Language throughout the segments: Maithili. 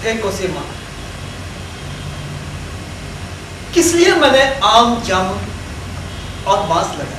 हे कोसी माँ, किस लिए मैंने आम, जामुन और बांस लगाए?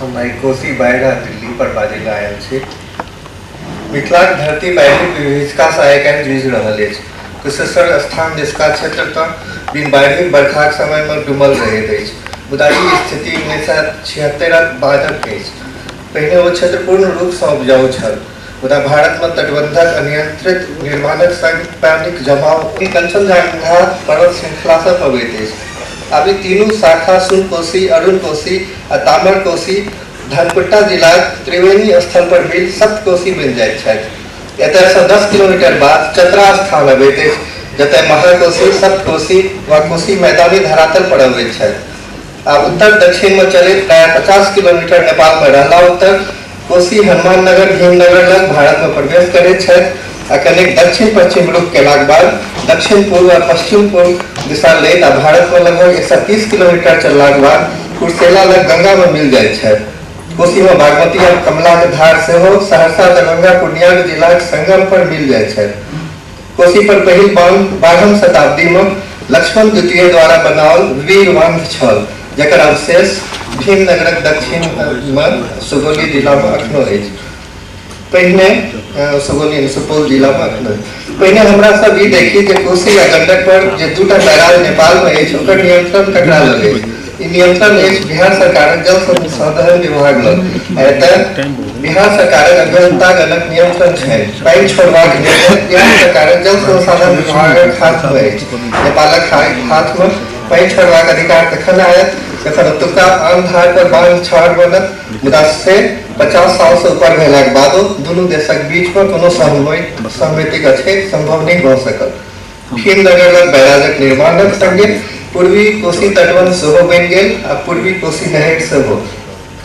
हम आइ कोसी बाढ़ि आ दिल्ली पर बाजै लए आयल छी। मिथिलाक धरती बाढ़िक विभीषिकासँ आइ काल्हि जूझि रहल अछि। कुशेश्वर स्थान दिसका क्षेत्र तऽ बिन बाढ़िक बरखाक समयमे डूबल रहैत अछि, मुदा ई स्थिति 1976 बादक अछि। पहिने ओ क्षेत्र पूर्ण रूपसँ उपजाऊ छल, मुदा भारतमे तटबंधक अनियंत्रित निर्माणक संग पानिक जमाव कंचनजंगा पर्वत श्रृंखलासँ पबैत अछि। आब ई तीनू शाखा सुन कोसी, अरुण कोसी आ तामर कोसी धनकुट्टा जिलाक त्रिवेणी स्थल पर मिल सप्तकोसी बनि जाइत छथि। एतयसँ 10 किलोमीटर बाद चतरा स्थान अबैत अछि, जतय महाकोसी, सप्तकोसी वा कोसी मैदानी धरातल पर अबैत छथि। आब उत्तर दक्षिणमे चलैत प्राय 50 किलोमीटर नेपालमे रहला उत्तर कोसी हनुमाननगर, भीमनगर लग भारतमे प्रवेश करैत छथि आ कनेक दक्षिण पश्चिम रुख केलाक बाद दक्षिण पूर्व आ पश्चिम पूर्व दिशा लैत आ भारतमे लगभग 130 किलोमीटर चललाक बाद कुर्सेला लग गंगामे मिल जाइत छथि। कोसीमे बागमती आ कमलाक धार सेहो सहरसा, दरभंगा, पूर्णिया जिलाक संगम पर मिल जाइत छथि। कोसी पर पहिल बांध 12वीं शताब्दीमे लक्ष्मण द्वितीय द्वारा बनाओल वीर बांध छल, जकर अवशेष भीमनगरक दक्षिणमे सुगौली जिलामे अखनो अछि। पहिने सुगौली सुपौल जिलामे अखनो। पहिने हमरा सब ई देखी जे कोसी आ गंडक पर जे दूटा बैराज नेपालमे अछि ओकर नियंत्रण ककरा लग अछि। ई नियंत्रण अछि बिहार सरकारक जल संसाधन विभाग लग। एतय बिहार सरकारक अभियंतागणक नियंत्रण छै। पानि छोड़बाक निर्णय बिहार सरकारक जल संसाधन विभागक हाथमे अछि। नेपालक हाथमे पानि छोड़बाक अधिकार तखन आयत जखन ओतुका आन धार पर बांध छहर बनत, मुदा से 50 सालसँ ऊपर भेलाक बादो दुनू देशक बीचमे कोनो सहमतिक अछैत संभव नहि भऽ सकल। भीमनगर लग बैराजक निर्माणक संगे पूर्वी कोसी तटबंध सेहो बनि गेल आ पूर्वी कोसी नहर सेहो।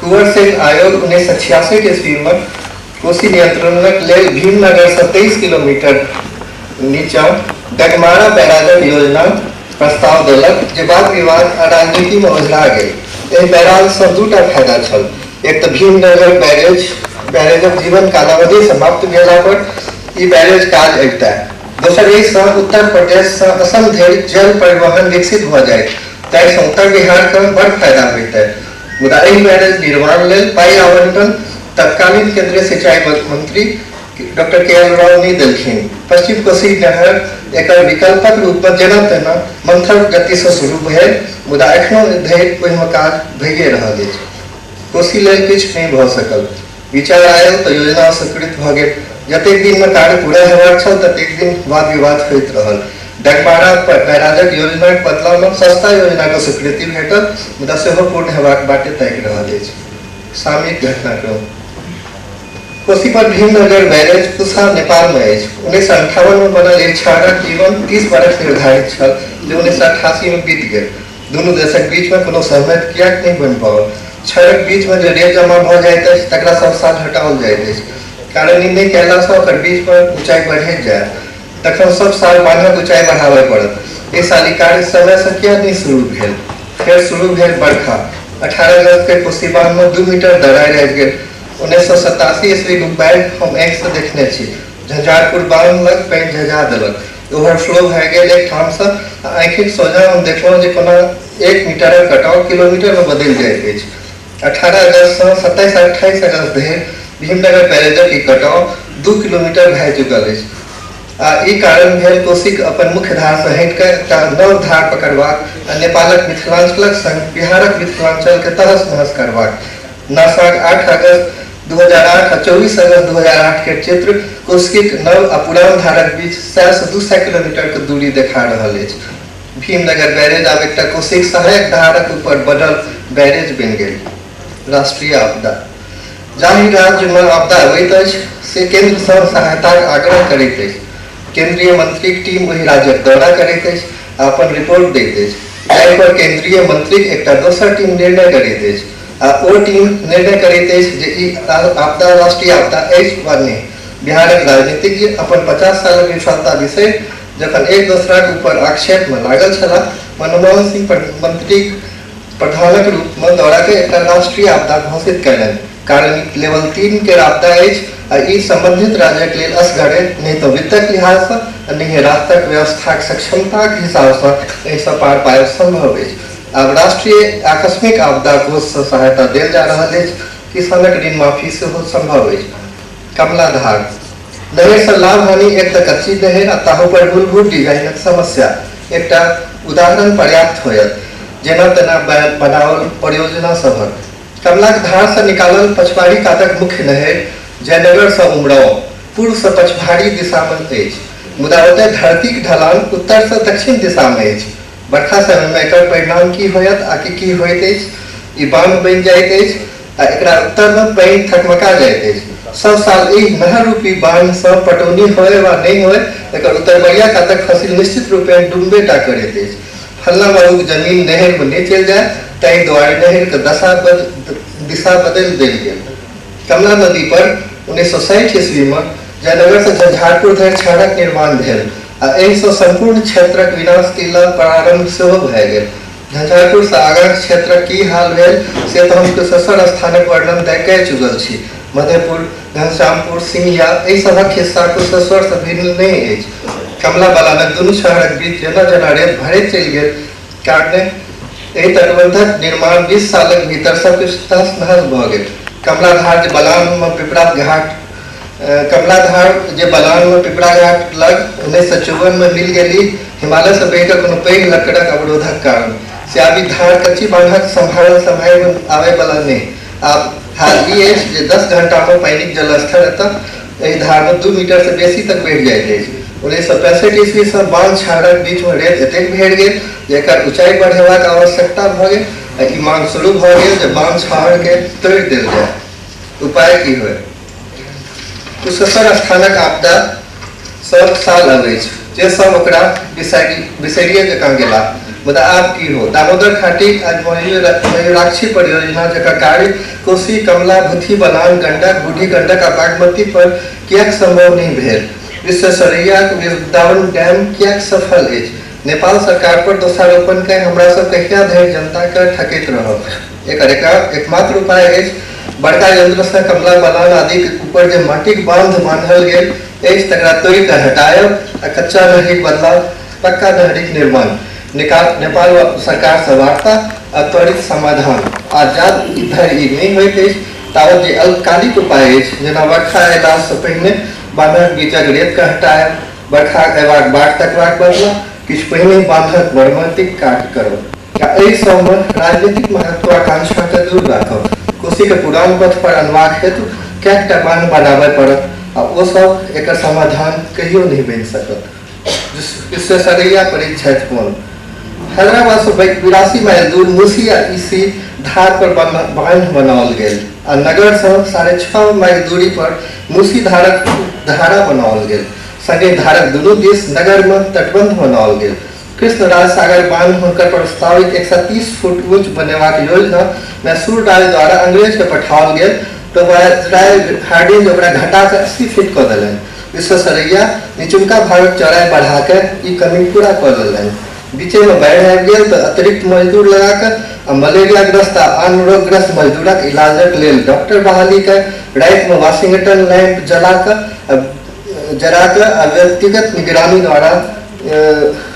कुंवर सिंह आयोग 1966 ईस्वीमे कोसी नियंत्रणक लेल भीमनगरसँ 23 किलोमीटर नीचा डगमारा बैराजक योजना प्रस्ताव देलक, जे बाद विवाद आ राजनीतिमे ओझरा गेल। एहि बैराजसँ दूटा फायदा छल। एक तऽ भीमनगर बैरेज बैरेजक जीवन कालावधि समाप्त भेला पर ई बैरेज काज अबितै। दोसर, एहिसँ उत्तर प्रदेशसँ असम धरि जल परिवहन विकसित भऽ जाइत, ताहिसँ उत्तर बिहारके बड़ फायदा होइतै। मुदा एहि बैरेज निर्माण लेल पाइ आवंटन तत्कालीन केंद्रीय सिंचाई मंत्री डॉक्टर के एल राव नहि देलखिन। पश्चिम कोसी नहर एकर विकल्पक रूपमे जेना तेना मंथर गतिसँ शुरू भेल, मुदा एखनो धरि ओहिमे काज भइए रहल अछि। कोसी लेल किछु नहि भऽ सकल। विचार आयल तऽ योजना स्वीकृत भऽ गेल। जतेक दिनमे कार्य पूरा हेबाक छल ततेक दिन वाद विवाद होइत रहल। डगमारा बैराजक योजनाक बदलामे सस्ता योजनाके स्वीकृति भेटल, मुदा सेहो पूर्ण हेबाक बाटे ताकि रहल अछि। सामयिक घटनाक्रम। कोसी पर भीमनगर बैरेज कुशा नेपाल में अछि। 1958 में बनल एहि छहरक जीवन 30 बरख निर्धारित छल, जे 1988 में बीत गेल। दुनू देशक बीच में कोनो सहमति किएक नहि बनि पाओल? छहरक बीच में जे रेत जमा भऽ जाइत अछि तकरा सब साल हटाओल जाइत अछि, कारण ई नहि कयलासँ ओकर बीच पर ऊँचाइ बढ़ैत जायत, तखन सब साल बान्हक ऊँचाइ बढ़ाबय पड़त। एहि साल ई कार्य समयसँ किएक नहि शुरू भेल? फेर शुरू भेल बरखा। 18 अगस्त के कोसी बान्ह में 2 मीटर दरारि आबि गेल। 1987 ईस्वी बाढ़ि हम आँखिसँ देखने छी। झंझारपुर बान्ह लग पानि झझा देलक, ओवरफ्लो भए गेल एक ठामसँ। आँखिक सोझाँ हम देखलहुँ जे कोना 1 मीटरक कटाव किलोमीटरमे बदलि जाइत अछि। 18 अगस्तसँ 27-28 अगस्त धरि भीमनगर बैरेजक ई कटाव 2 किलोमीटर भए चुकल अछि। आ ई कारण भेल कोसीक अपन मुख्य धारसँ हटि कऽ एकटा नव धार पकड़बाक आ नेपालक मिथिलांचलक संग बिहारक मिथिलांचलके तहस नहस करबाक। नासाक 8 अगस्त 2008 आ 24 अगस्त 2008 के चित्र कोसीक नव आ पुरान धारक बीच 100 से 200 किलोमीटर के दूरी देखा रहल अछि। भीमनगर बैरेज आब एकटा कोसीक सहायक धारक ऊपर बनल बैरेज बनि गेल। राष्ट्रीय आपदा। जाहि राज्यमे आपदा अबैत अछि से केंद्रसँ सहायताक आग्रह करैत अछि। केंद्रीय मंत्रीक टीम ओहि राज्यक दौरा करैत अछि आ अपन रिपोर्ट दैत अछि। जाहि पर केंद्रीय मंत्रीक एकटा दोसर टीम निर्णय करैत अछि आ ओ टीम निर्णय करैत अछि जे ई आपदा राष्ट्रीय आपदा अछि वा नहि। बिहारक राजनीतिज्ञ अपन 50 सालक विफलता विषय जखन एक दोसराक ऊपर आक्षेपमे लागल छलाह, मनमोहन सिंह मंत्रीक प्रधानक रूपमे दौराके एकटा राष्ट्रीय आपदा घोषित कयलनि। कारण लेवल 3 के आपदा अछि आ ई संबंधित राज्यक लेल असगरे नहि तऽ वित्तक लिहाजसँ आ नहिए राहतक व्यवस्थाक सक्षमताक हिसाबसँ एहिसँ पार पायब संभव अछि। आब राष्ट्रीय आकस्मिक आपदा कोषसँ सहायता देल जा रहल अछि। किसानक ऋण माफी सेहो संभव अछि। कमला धार नहरसँ लाभ हानि एक तऽ कच्ची नहर आ ताहू पर मूलभूत डिजाइनक समस्या एकटा उदाहरण पर्याप्त होयत। जेना तेना बनाओल परियोजना सभक। कमलाक धारसँ निकालल पछवाड़ी कातक मुख्य नहर जयनगरसँ उमराव पूर्वसँ पछवाड़ी दिशामे अछि, मुदा ओतय धरतीक ढलान उत्तरसँ दक्षिण दिशामे अछि। बरखा समयमे एकर परिणाम की होयत आ की होइत अछि? ई बान्ह बनि जाइत अछि आ एकरा उत्तरमे पानि थकमका जाइत अछि। सब साल एहि नहर रूपी बान्हसँ पटौनी होय वा नहि होय, एकर उत्तरबरिया कातक फसिल निश्चित रूपेण डूबबे टा करैत अछि। फल्लाँ बाबूक जमीन नहरमे नहि चलि जाय ताहि दुआरे नहरके दिशा बदलि देल गेल। कमला नदी पर 1960 ईस्वीमे जयनगरसँ झंझारपुर धरि सड़क निर्माण भेल आ एहिसँ सम्पूर्ण क्षेत्रक विनाश प्रारम्भ सेहो भए गेल। झंझारपुरसँ आगाँक क्षेत्रक की हाल भेल से तऽ हम कुशेश्वर स्थानक वर्णन दए कहि चुकल छी। मधेपुर, घनश्यामपुर, सिंघिया एहि सभक हिस्सा कुशेश्वरसँ भिन्न नहि अछि। कमला बलानक दुनू शहरक बीच जेना जेना रेत भरैत चलि गेल कारणे एहि तटबंधक निर्माण 20 सालक भीतर सबकिछु तहस नहस भऽ गेल। कमलाधार जे बलानमे पिपरा घाट कमलाधार जे बलानमे पिपरा घाट लग 1954 में मिल गेली हिमालयसँ बहिकऽ कोनो पैघ लकड़क अवरोधक कारण से आब ई धार कच्ची बान्हक सम्हारल सम्हारि आबयवला नहि। आब हाल ई अछि जे 10 घंटामे पानिक जलस्तर एतऽ एहि धारमे 2 मीटरसँ बेसी तक बढ़ि जाइत अछि। 1965 ईस्वीसँ बान्ह छाड़क बीचमे रेत एतेक भेट गेल जे एकर ऊँचाइ बढ़ेबाक आवश्यकता भऽ गेल आ ई मांग शुरू भऽ गेल जे बान्ह छाड़के तोड़ि देल जाय। उपाय की होय? कुशेश्वर स्थानक आपदा सब साल अबै छै, जे सब ओकरा बिसरिए जकाँ गेला। मुदा आब की हो? दामोदर घाटी आ मयूराक्षी परियोजना जकर कार्य कोसी, कमला, भूथी बलान, गंडक, बूढ़ी गंडक आ बागमती पर किएक संभव नहि भेल? विश्वेश्वरैयाक वृंदावन डैम किएक सफल अछि? नेपाल सरकार पर दोषारोपण कऽ हमरा सब कहिया धरि जनता के ठकैत रहब? एकर एकमात्र उपाय अछि बड़का यंत्रसँ कमला बलान आदिके ऊपर जे माटिक बांध बान्हल गेल अछि तकरा तोड़ि कऽ हटायब आ कच्चा नहरिक बदला पक्का नहरिक निर्माण, नेपाल सरकारसँ वार्ता आ त्वरित समाधान। आ जा धरि ई नहि होइत अछि तावत जे अल्पकालिक उपाय अछि जेना बरखा अयलासँ पहिने बान्हक बीचक रेतके हटायब, बरखा अयबाक बाट तकबाक बदला किछु पहिने बान्हक मरम्मतिक कार्य करब आ एहि सबमे राजनीतिक महत्वाकांक्षाके दूर राखब। कोसीके पुरान पथ पर अनबाक हेतु कएकटा बान्ह बनाबय पड़त आ ओ सब एकर समाधान कहियो नहि बनि सकत। विश्वेश्वरैया पड़ैत छथि कोन? हैदराबादसँ 82 माइल दूर मूसी आ ईसी धार पर बान्ह बनाओल गेल आ नगरसँ 6.5 माइल दूरी पर मूसी धारक धारा बनाओल गेल। संगे धारक दुनू दिस नगरमे तटबंध बनाओल गेल। कृष्णराज सागर बांध हुनकर प्रस्तावित 130 फुट ऊंच बनेबाक योजना मैसूर राज द्वारा अंग्रेजके पठाओल गेल तऽ वायसराय हार्डिंज ओकरा घटा कऽ 80 फीट कऽ देलनि। विश्वेश्वरैया निचुनका भागक चौड़ाई बढ़ा कऽ ई कमी पूरा कऽ लेलनि। बीचेमे बाढ़ि आबि गेल तऽ अतिरिक्त मजदूर लगा कऽ आ मलेरियाग्रस्त आ आन रोगग्रस्त मजदूरक इलाजक लेल डॉक्टर बहाली कऽ रातिमे वाशिंगटन लैंप जला कऽ जरा कऽ आ व्यक्तिगत निगरानी द्वारा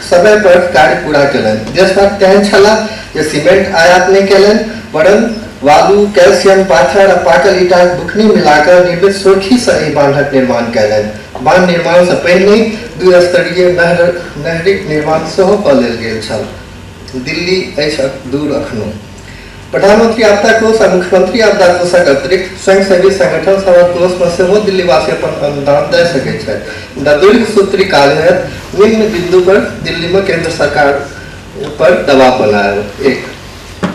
समय पर कार्य पूरा केलनि। देशभक्त तेहन छलाह जे सीमेंट आयात नहि केलनि वरन् बालू, कैल्शियम, पाथर आ पाकल ईटाक बुकनी मिलाकऽ निर्मित सुर्खीसँ एहि बान्हक निर्माण कयलनि। बान्ह निर्माणसँ पहिने 2 स्तरीय नहरिक निर्माण सेहो कऽ लेल गेल छल। दिल्ली अछि दूर अखनो। प्रधानमंत्री आपदा कोष आ मुख्यमंत्री आपदा कोषक अतिरिक्त स्वयंसेवी संगठन सभक कोषमे सेहो दिल्लीवासी अपन अनुदान दऽ सकैत छथि। मुदा दीर्घसूत्री काज होयत निम्न बिंदु पर दिल्लीमे केंद्र सरकार पर दबाव बनायब। 1.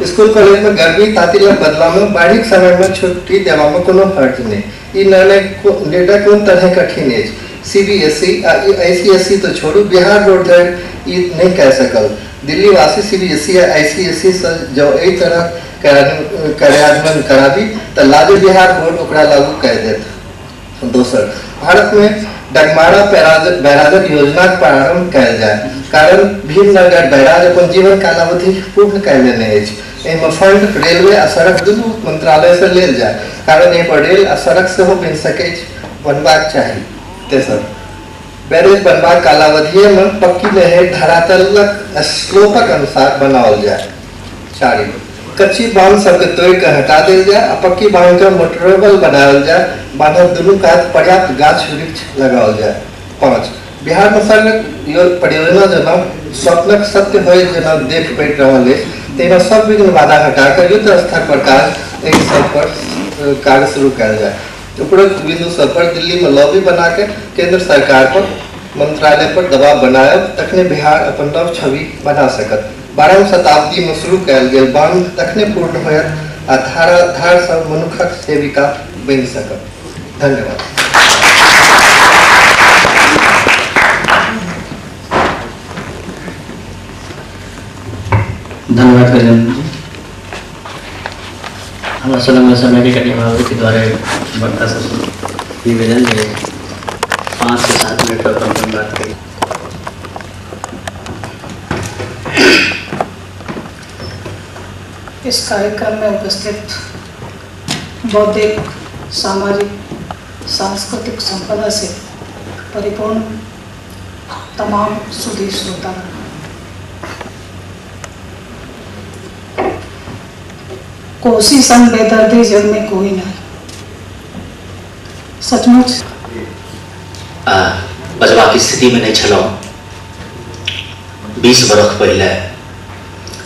स्कूल कॉलेजमे गर्मी तातिलक बदलामे बाढ़िक समयमे छुट्टी देबामे कोनो हर्ज नहि। ई निर्णय कोन तरहे कठिन अछि? सीबीएसई आ आईसीएसई तऽ छोड़ू, बिहार बोर्ड धरि ई नहि कए सकल। दिल्लीवासी सीबीएसई आ आईसीएसई सँ जँ एहि तरह कार्यान्वयन कराबी तऽ लाजो बिहार बोर्ड ओकरा लागू कए देत। दोसर, भारतमे डगमारा बैराजक योजनाक प्रारंभ कयल जाय, कारण भीमनगर बैराज अपन जीवन कालावधि पूर्ण कए लेने अछि। एहिमे फंड रेलवे आ सड़क दुनू मंत्रालयसँ लेल जाय, कारण एहि पर रेल आ सड़क सेहो बनि सकैत बनबाक चाही। तेसर, बैरेज बनबाक कालावधिएमे पक्की नहर धरातलक स्लोपक अनुसार बनाओल जाय। चारिम, कच्ची बांध सबके तोड़ि कऽ हटा देल जाय आ पक्की बांधके मोटरेबल बनाओल जाय। बांधक दुनू कात पर्याप्त गाछ वृक्ष लगाओल जाय। 5. बिहारमे सड़क परियोजना जेना स्वप्नक सत्य होइत जेना देख पड़ि रहल अछि तहिना सब विघ्न बाधा हटा कऽ युद्ध स्तर पर काज एहि सब पर कार्य शुरू कयल जाय। उपरोक्त बिंदु सब पर दिल्लीमे लॉबी बना के केंद्र सरकार पर मंत्रालय पर दबाव बनायब तखने बिहार अपन नव छवि बना सकत। 12वीं शताब्दीमे शुरू कयल गेल बांध तखने पूर्ण होयत आ धारसँ मनुखक सेविका बनि सकत। धन्यवाद। धन्यवाद गजानन जी। हमरा सब समय के कनि अभाव के द्वारा वक्ता सबसँ निवेदन जे 5 से 7 मिनट पर अपन बात करी। इस कार्यक्रम में उपस्थित बौद्धिक, सामाजिक, सांस्कृतिक संपदा से परिपूर्ण तमाम सुधी श्रोतागण, कोसी संग बेदर्दी जग में कोई नहीं। सचमुच बजबाक स्थिति में नहीं छलहुँ। 20 बरख पहले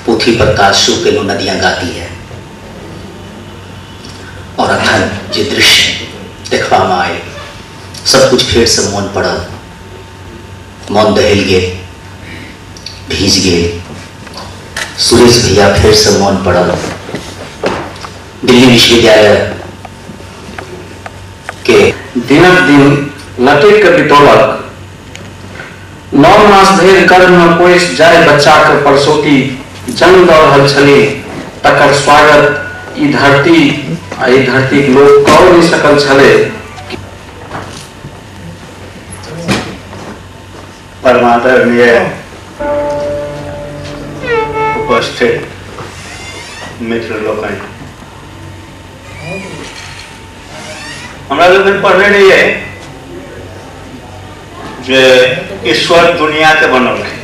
पोथी पर काज शुरू केलहुँ, नदियाँ गाती है, और अखन जे दृश्य देखबामे आयल सब कुछ फेर से मोन पड़ल, मन दहल गेल, भीज गेल। सुरेश भैया फेर से मोन पड़ल। दिल्ली विश्वविद्यालय के दिनक दिन लटकि कऽ बितौलक। 9 मास धरि गर्भमे पोसि जाय बच्चाके परसौती जन्म दऽ रहल छली, तकर स्वागत ई धरती आ ई धरतीक लोक कऽ नहि सकल छलै। परमादरणीय उपस्थित मित्र लोकनि, हमरा लोकनि पढ़ने रहियै जे ईश्वर दुनिया के बनौलखिन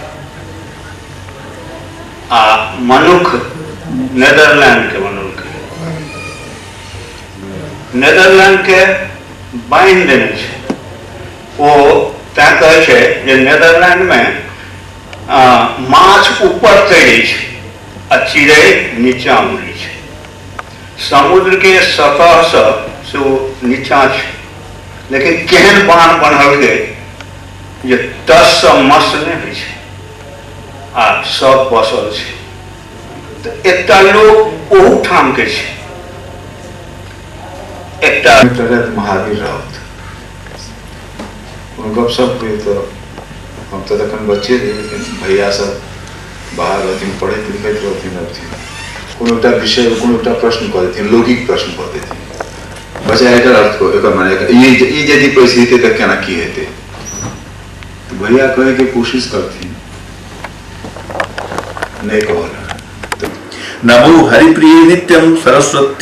आ मनुख नेदरलैंड के बनौलखिन। नेदरलैंड के बान्हि देने छै ओ, तैं कहै छै जे नेदरलैंड में माछ ऊपर तैरै छै आ चिड़ै नीचा उड़ै छै। समुद्र के सतह से ओ नीचा छै, लेकिन केहन बान्ह बन्हलकै जे टस से मस नहि होइ छै आ सब बसल छै। तऽ एकटा लोक ओहू ठाम के छै, एकटा महावीर राउत गपशप हुई तो हम तो तखन बच्चे रही, लेकिन भैया सब बाहर रहथिन, पढ़ैत लिखैत रहथिन, अबथिन कोनो एकटा विषय कोनो एकटा प्रश्न कऽ देथिन, लौकिक प्रश्न कऽ देथिन, बच्चा एकर अर्थ एकर माने ई यदि परिस्थिति हेतै तऽ केना की हेतै। तो भैया कहै के कोशिश करथिन, नहीं कहल। नमो हरिप्रिय नित्यम सरस्वती।